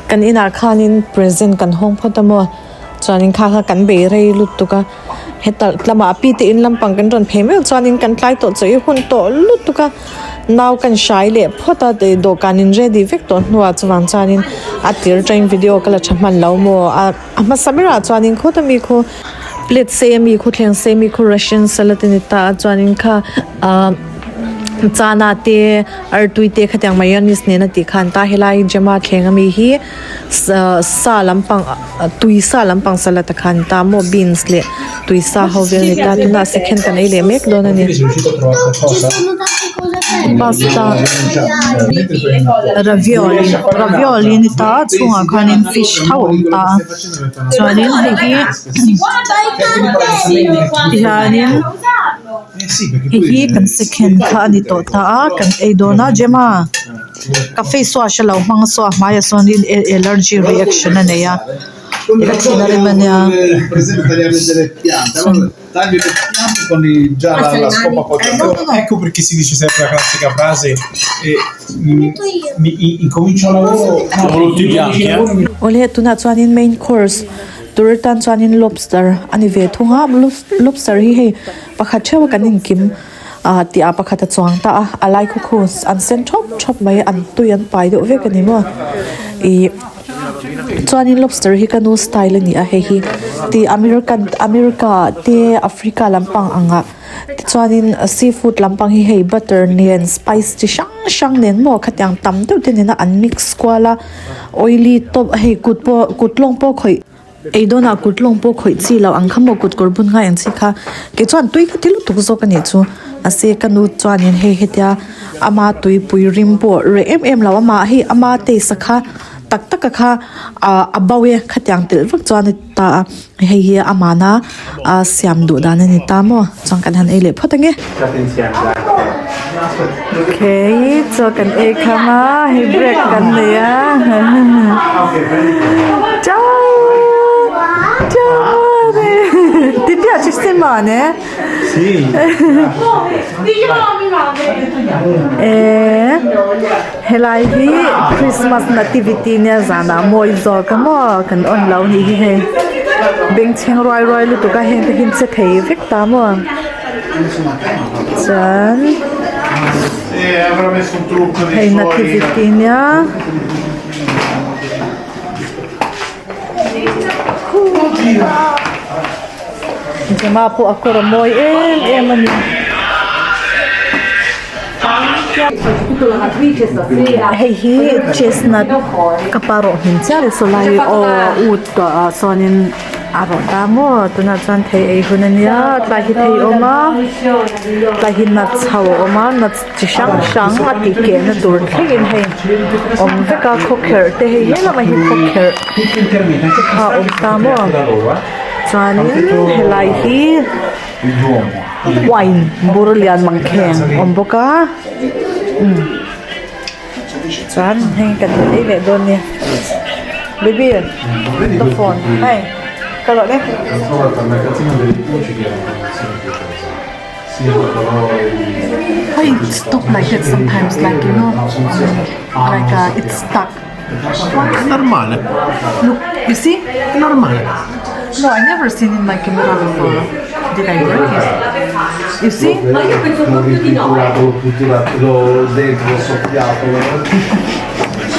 Kan inah khanin present kan hawng phawt a maw chuanin kha kha kan bei rei lutuk a heta lamah a pi te in lampang kan rawn phei meuh chuanin kan tlai tawh chaw i hun tawh lutuk a nau kan hrai leh phawt a dawhkan in ready vek tawh hnuah chuvang chuanin a tir atangin video ka la tha hman lo maw a a hmasa berah chuanin khawta mi khu plate sei ami khu thleng sei ami khu russian salad a ni ta a chuanin kha ahh chana te artui te khatiang mayonnaise nena tih khan ta helai Gemma thleng ami hi sa lampang tui sa lampang salad a khan ta maw beans leh tui sa ho vel a ni ta tunah second kan ei leh mek dawn a ni pasta ravioli ravioli a ni ta a chhungah khanin fish tho a awm ta a chuanin hei hi tihianin. Hei hi kan second kha a ni tawh ta a kan ei dawn a Gemma ka face wash a lo hmang saw a hmaiah sawnin allergy reaction a nei a ka thin a rem ania. Awle tunah chuanin main course tur atan chuanin lobster a ni ve thung a lobster hi hei. Pakhat theuh a kan inkim ah tih ah pakhat a chuang ta a a lai khaw khu an sen thawp thawp mai a an tui an pai deuh vek a ni maw ihh chuanin lobster hi ka nu style a ni a hei hi tih american america ah te africa lampang ang ah tichuanin seafood lampang hi hei butter nen spice chi hrang hrang nen maw khatiang tam deuh te nena an mix kual a oily tawp hei kut pawh kut lawng pawh khawih. Ei dawnah kut lawng pawh khawih chi loh ang kha maw kut kawr bun ngai ang chi kha kei chuan tui ka ti lutuk zawk a nih chu mahse ka nu chuanin hei hetia ama tuipui rim pawh reh em em lo ama hei ama taste a kha tak tak a kha ah a bo e khatiang telh vak chuan a ti ta a hei hi amana a siam duh dan a ni ta maw chuan kan han ei leh phawt ange. Okay chaw kan ei kham a hei break kan nei a ciao ciao ti piace Simone eh helai hi Christmas nativity nia zanah mawi zawk a maw kan on lo nih hi hei bengchheng ruai ruai lutuk a heng te hi an che thei vek ta maw. Chuan hei nativity nia Gemma pawh a kawr a mawi em em a ni. Hei hi chestnut ka pa rawh hmin chiah leh saw lai aw ut ah sawnin a rawh ta maw tunah chuan thei ei hun a nia tlai hi thei a awm a tlai hi nuts ho a awm a nuts chi hrang hrang a tih keh na tur thlengin hei awm vek a khawkherh te hei helamah hi khawkherh te kha a awm ta maw chuanin helai hi wine bur lian mang kheng awm bawk a umm chuan hei kan ei leh dawn nia baby the phone hei ka rawh le. Why it stop like that sometimes like you know like uh, it's stuck. Normale. Look, you see? Normale. No, I never seen in my camera before. Did I break it? You see? Ma io penso proprio di no. L'ho triturato, l'ho dentro, l'ho soffiato.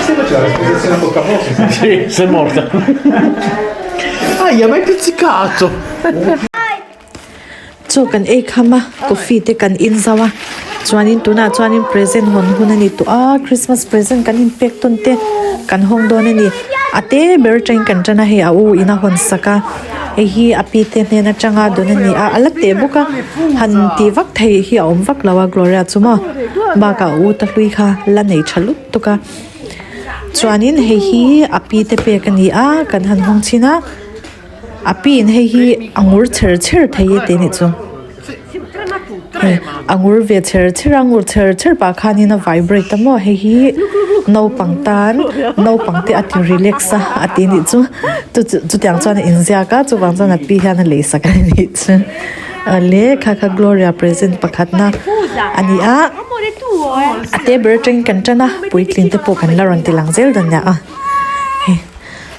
Si faceva l'esposizione a bocca aperta. Sì, sei morta. Aia, mi hai pizzicato. Chaw kan ei kham a coffee te kan in zauh a chuanin tunah chuanin present hawn hun a ni tawh a christmas present kan inpek tawn te kan hawng dawn a ni a te ber atangin kan tan a hei a u in a hawn sak a hei hi a pi te hnen atanga dawn a ni a a la teh bawk a han tih vak theih hi a awm vak lo a Gloria chu maw bakah a u ta hlui kha la nei tha lutuk a chuanin hei hi a pi te pek a ni a kan han hawng chhin a. A piin hei hi a ngur chher chher thei e tih a nih chu hei a ngur ve chher chher a ngur chher chher pah khanin a vibrate a maw hei hi naupang tan naupang te a ti relax a a tih a nih chu chu chutiang chuan a inziak a chuvang chuan a pi hian a lei sak a nih chu. Le kha kha Gloria present pakhatna a ni a, a te ber atangin kan tan a, puitling te pawh kan la rawn ti lang zel dawn nia a hei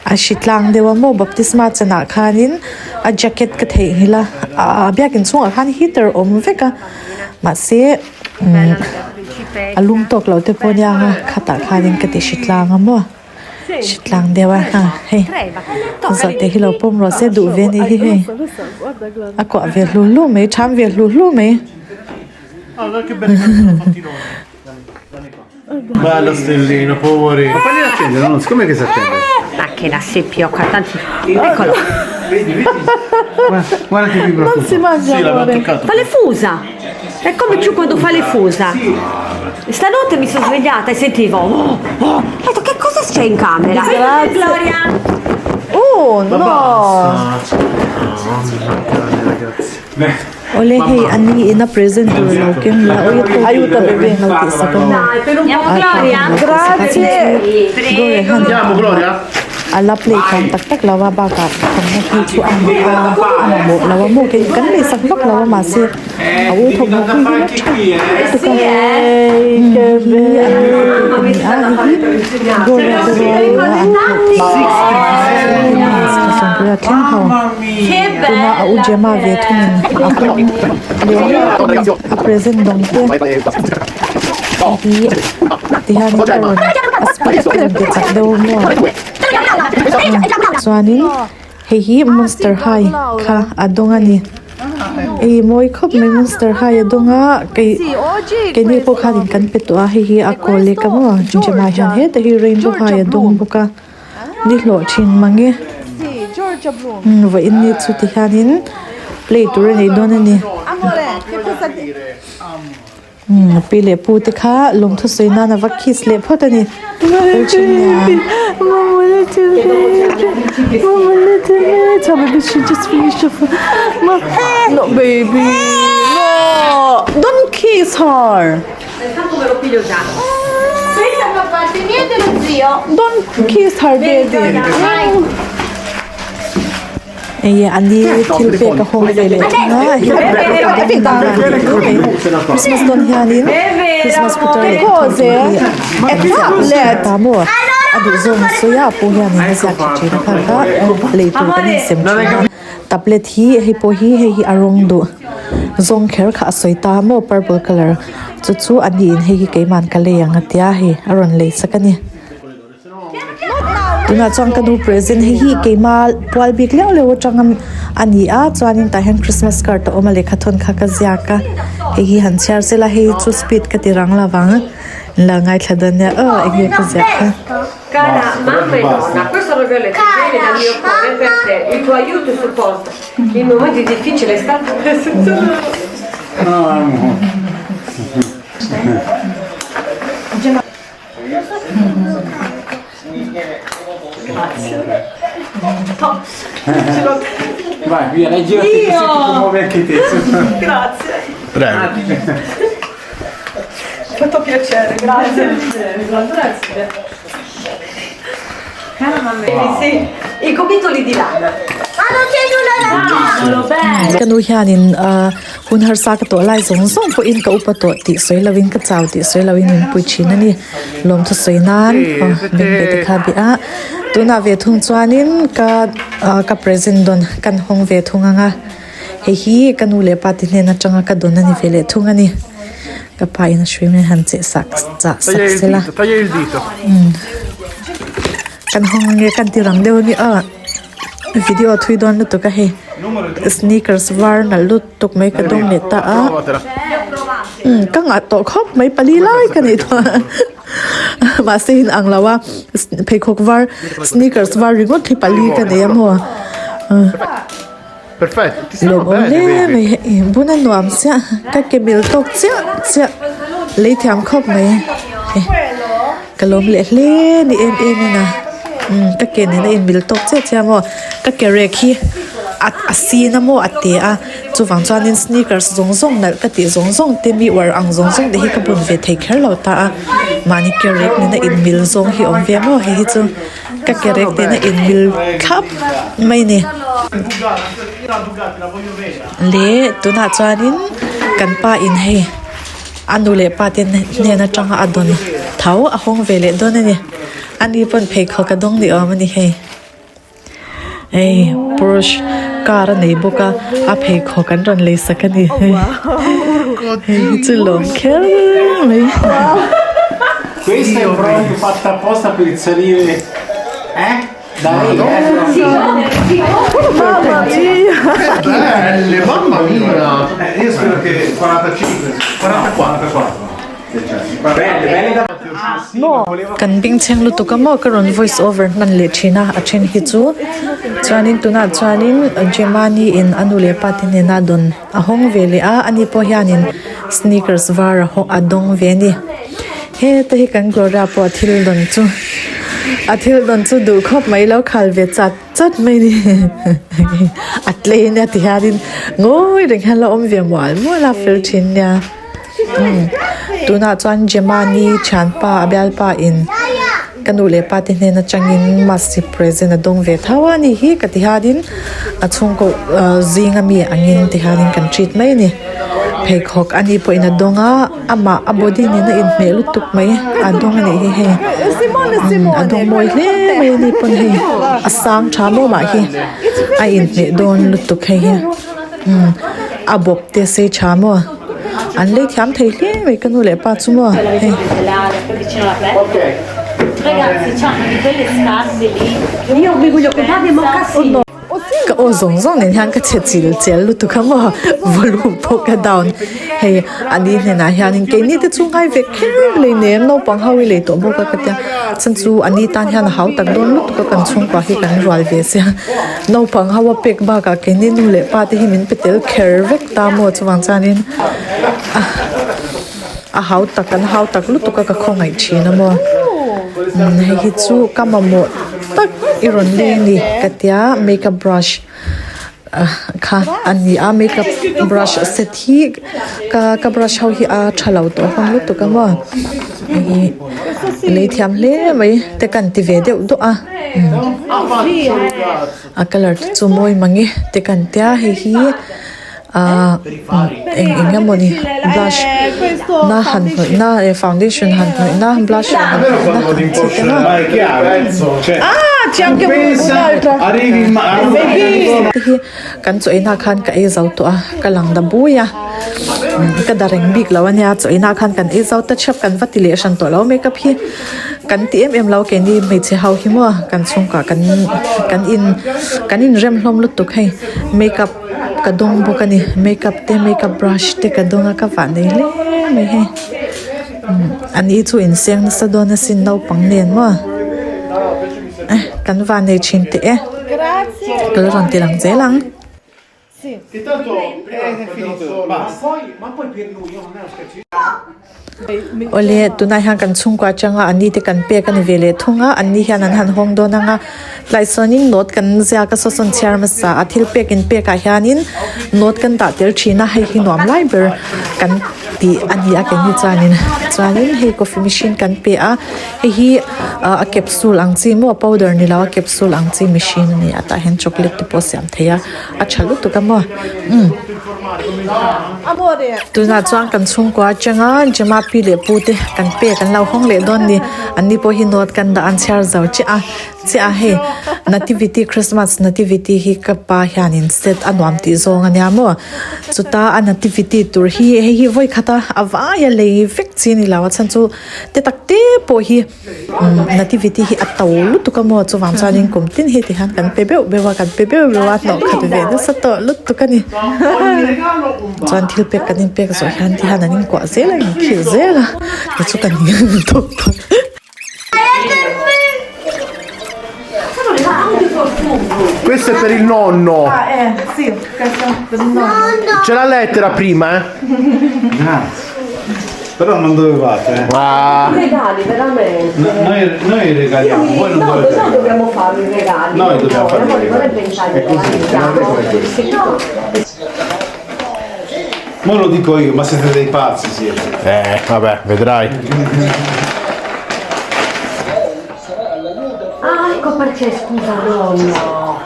a hritlang deuh a maw baptisma chanah khanin a jacket ka theihnghilh a a biakin chhungah khan heater a awm vek a mahse umm a lum tawk loh te pawh nia nga khatah khanin ka ti hritlang a maw. Hritlang deuh a ha hei zawhte hi lo pawm rawh se duh ve anih hi hei a kuah ve hlu hlu mai tham ve hlu hlu mai. Bello stellino, poverino. Ma fagliela accendere, no? Siccome che si accende? Ma che la seppioca, tanti... Eccolo. Vedi, vedi? Guarda, guarda che vibra Non si mangia Sì, l'abbiamo amore. toccato. Fa le fusa. È come tu quando fa le fusa. Stanotte mi sono svegliata e sentivo. Oh, oh. Ho detto che cosa c'è in camera? Grazie. Gloria. Oh Ma no! basta. No, cane, ragazzi. Awle hei a ni in a present tur lo keng la awi a Aiuta bebe. lo tih sak a maw Dai, per un po' a Gloria. Grazie. Gloria hian Andiamo Gloria? a la play thiam tak tak lo a bakah thawmhnaw phei chu a a mamawh lo a maw kei kan lei sak vak lo a mahse a u thawmhnaw phei hi la tha lutuk a hei hi an ni a hei hi Gloria te rual a an thawh thleng ho tuna a u Gemma ve thungin a hawng leh mek a ni a present dawng te hi tihian a rawn a speed a rawn ti chak deuh maw chuanin hei hi monster high kha a dawng a ni hei mawi khawp mai monster high a dawng a kei keini pawh khanin kan pe tawh a hei hi a kawl lek a maw Gemma hian heta hi rainbow high a dawng bawk a. Ni hlawh thin mang e. Umm vawiin ni chu ti hianin play tur a nei dawn a ni. Umm pi leh pu te kha lawmthu sawi nan a va kiss leh phawt a ni. Don't kiss her. Questa fa parte mia e dello zio. Don't kiss her daddy. Eye ani thil pek a hawng ve leh thung a Christmas dawn hianin Christmas putar leh thawm tur hi a ta maw a duh zawng a sawi a a pu hianin a ziak tha thin a kha kha lei tur kan insem thin a tablet hi hei pawh hi hei hi a rawng duh zawng kher kha a sawi ta maw purple colour chu chu a niin hei hi keimahn ka lei ang a tia hei a rawn lei sak a ni tunah chuan ka nu present hei hi keima pual bik leuh leuh atang a ni a chuanin tah hian christmas card a awm a lehkha thawn kha ka ziak a hei hi han chhiar sela hei chu speed ka ti rang lo vang la ngaithla dawn nia aw eng nge ka ziah kha. Cara mamma e nonna, questo lo voglio bene dal mio cuore perché il tuo aiuto e supporto in momenti difficili è stato Vai, via, dai, girati così ti commuovi anche te. Grazie. Prego. Fatto piacere, grazie. Grazie. Cara mamma, sì, i gomitoli di lana. Ma non c'è nulla da fare! Ka nu hianin hun harsa ka tawh lai zawng zawng pawhin ka upa tawh tih sawi lovin ka chau tih sawi lovin min pui thin a ni. Lawmthu sawi nan min pe te kha bia a. Tunah ve thung chuanin ka ka present dawn kan hawng ve thung ang a. Hei hi ka nu leh pa te hnen atanga ka dawn a ni ve leh thung a ni. Ka pa in a hrui mai han cheh sak chah sak sela. Kan hawng ange kan ti rang deuh a ni a. Video thui dawn lutuk a hei. Sneakers var nalh lutuk mai ka dawng leh ta a. Ka ngah tawh khawp mai pali lai ka nih tawh a. Mahse in ang lo a pheikhawk var sneakers var ringawt hi pali ka nei a maw. Lawm awm hle mai hei bun a nuam chiah ka ke mil tawk chiah chiah lei thiam khawp mai hei ka lawm leh hle ni em em in a umm ka ke nen a in mil tawk chiah chiah maw ka ke rek hi. A a sin a maw a te a chuvang chuanin sneakers zawng zawng nalh ka tih zawng zawng te mi uar ang zawng zawng te hi ka bun ve thei kher lo ta a mahni ke rek nena inmil zawng hi awm ve maw hei hi chu ka ke rek nena inmil thlap mai a ni leh tunah chuanin kan pa in hei a nu leh pa te hnen atanga a dawn tho a hawng ve leh dawn a ni ani pawn pheikhawk a dawng ni awm a ni hei. Hei Porsche car a nei bawk a a pheikhawk an rawn lei sak a ni hei hei hi chu lawm kher mai. Questa è proprio fatta apposta per salire eh? Da lì, eh? Mamma mia! Belle, mamma mia! Io spero che 45, 44. 44. Belle, belle da Kan bengchheng lutuk a maw ka rawn voice over hman leh thin a a then hi chu chuanin tunah chuanin Gemani in a nu leh pa te hnena dawn a hawng ve leh a ani pawh hianin sneakers var a haw a dawng ve a ni heta hi kan Gloria pawh a thil dawn chu a thil dawn chu duh khawp mai lo khal ve chat chat mai a ni a tlei ania ti hianin ngawi reng hian a la awm ve mual mual a fel thin nia. Umm tunah chuan Gemani thianpa a bialpa in ka nu leh pa te hnen atangin mass present a dawng ve tho a ni hi ka ti hianin a chhungkaw ah zing ami angin ti hianin kan treat mai a ni pheikhawk ani pawhin a dawng a amah a body nena inhmeh lutuk mai a dawng a nih hi hei umm a dawng mawi hle mai ani pawn hei a sang tha maw mah hi a inhmeh dawn lutuk hei hi umm a bawp te sei tha maw. An lei thiam thei hle mai ka nu leh pa chu maw hei. Ka aw zawng zawng nen hian ka chhe chil chel lutuk a maw volume pawh ka down hei a ni hnenah hianin keini te chu ngai ve kher lei nem naupang ho hi lei tawh bawk a ka tia chhan chu a ni tan hian a hau tak dawn lutuk a kan chhungkua hi kan rual ve sia naupang ho a pek bakah keini nu leh pa te hi min pe tel kher vek. Ta maw chuvang chuanin a hau tak an hau tak lutuk a ka khawngaih thin a maw umm hei hi chu ka mamawh tak i rawn leng a ni ka tia makeup brush ah kha a ni a makeup brush set hi ka ka brush ho hi a tha lo tawh hlawm lutuk a maw hei hi lei thiam hle mai te kan ti ve deuh duah a umm. A colour te chu mawi mang e te kan tia hei hi ahh eng eng emawni blush na han hnawih na eh foundation han hnawih na blush han hnawih na ang chi te maw te hi kan chaw ei na khan ka ei zo tawh a ka lang da bui a ka da reng bik lo ania chaw ei na khan kan ei zo ta thap kan va ti leh hran tawh lo makeup hi. Kan ti em em lo keini hmeichhe ho hi maw kan chhungkah kan kan in kan inrem hlawm lutuk hei makeup ka dawng bawk a ni makeup te makeup brush te ka dawng a ka vah nei hle mai hei umm an ni chu inseng nasa dawn asin naupang nen maw eh kan vah nei thin teh e ka la rawn ti lang zel ang. Awle tunah hian kan chhungkua atanga an ni te kan pek a ni ve leh thung a an ni hian an han hawng dawn ang a tlai chuanin note kan ziak a saw sawn chhiar hmasa a thil pek in pek ah hianin note kan dah tel thin a hei hi nuam lai ber kan tih a ni a keini chuanin chuanin hei coffee machine kan pe a hei hi ah a capsule ang chi maw powder ni lo a capsule ang chi machine a ni a tah hian chocolate te pawh a siam thei a. A tha lutuk a maw umm tunah chuan kan chhungkua atanga Gemma pi leh pu te kan pek an lo hawng leh dawn ni an ni pawh hi note kan dah an chhiar zo chiah a chiah a hei nativity Christmas nativity hi ka pa hianin set a nuam tih zawng ania maw chuta a nativity tur hi hei hi vawi khat a a vaia lei vek chi a ni lo a chhan chu te tak te pawh hi. Nativity hi a to lutuk a maw chuvang chuanin kum tin hi tihian kan pe beuh beuh a kan pe beuh beuh a hnawh khat ve nasa tawh lutuk a ni chuan thil pek kan inpek zawh hian tihian an inkuah zel a inkhilh zel a kei chu ka ning tawp. Questo è per il nonno. C'è la lettera prima, eh. Grazie. Però non dovevate, eh. Ah, Regali, veramente. Noi, noi regaliamo, voi non No, dovete noi regalare. dobbiamo fare i regali. Noi dobbiamo fare i Noi regali. vorrebbe in È così, è una regola è questa. Mo lo dico io, ma siete dei pazzi siete. eh, vabbè, vedrai. Ah, ecco perché, scusa, nonno.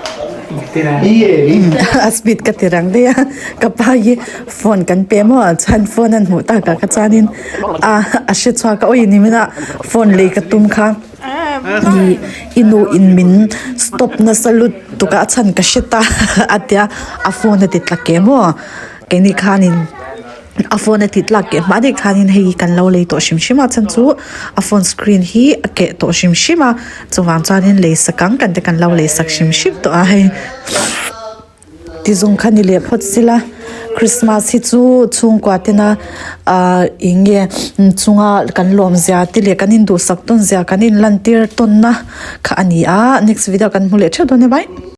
Ieri a speed ka ti rang daih a ka pa hi phone kan pe maw ah chuan phone an hmuh tak ah kha chuanin a a hre chhuak a awi ni min a phone lei ka tum kha ih i nu in min stop nasa lutuk a a chhan ka hre ta a tia a phone a ti tla ke maw keini khanin. A phone a tih tlak keh hma daih khanin hei kan lo lei tawh hrim hrim a chhan chu a phone screen hi a keh tawh hrim hrim a chuvang chuanin lei sak ang kan te kan lo lei sak hrim hrim tawh a hei tizung kha ni leh phawt sila christmas hi chu chhungkua tena ah eng nge chunga kan lawm zia te leh kan induhsak tawn zia kan inlantir tawnna kha a ni a next video kan hmu leh theuh dawn e bye.